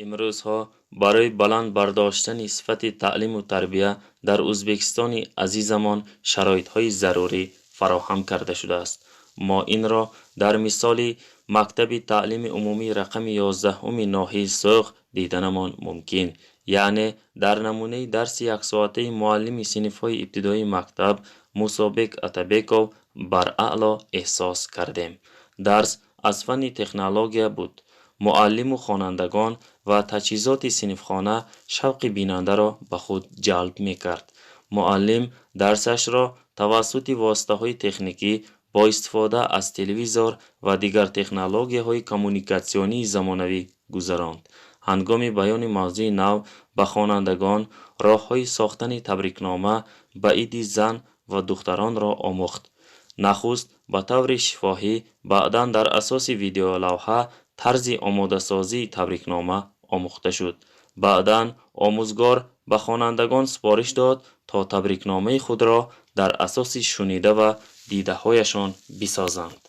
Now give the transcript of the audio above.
Имрӯзҳо барои баланд бардоштани сифати таълиму тарбия дар Ӯзбекистони азизамон шароитҳои зарурӣ фароҳам карда шудааст. Мо инро дар мисоли мактаби таълими умумии рақами 11-уми ноҳияи Суғд диданамон мумкин. Яъне дар намунаи дарси яксоатаи муаллими синфҳои ибтидоии мактаб Мусобек Атабеков бараъло эҳсос кардем. Дарс аз фанни технология буд. Муаллиму хонандагон ва таҷҳизоти синфхона шавқи бинандаро ба худ ҷалб мекард. Муаллим дарсашро тавассути воситаҳои техникӣ бо истифода аз телевизор ва дигар технологияҳои коммуникатсионии замонавӣ гузаронд. Ҳангоми баёни мавзӯи нав ба хонандагон роҳҳои сохтани табрикнома ба иди зан ва духтаронро омӯхт. Нахуст ба таври шифоҳӣ, баъдан дар асоси видеолавҳа тарзи омодасозии табрикнома омӯхта шуд. Баъдан омӯзгор ба хонандагон супориш дод, то табрикномаи худро дар асоси шунида ва дидаҳояшон бисозанд.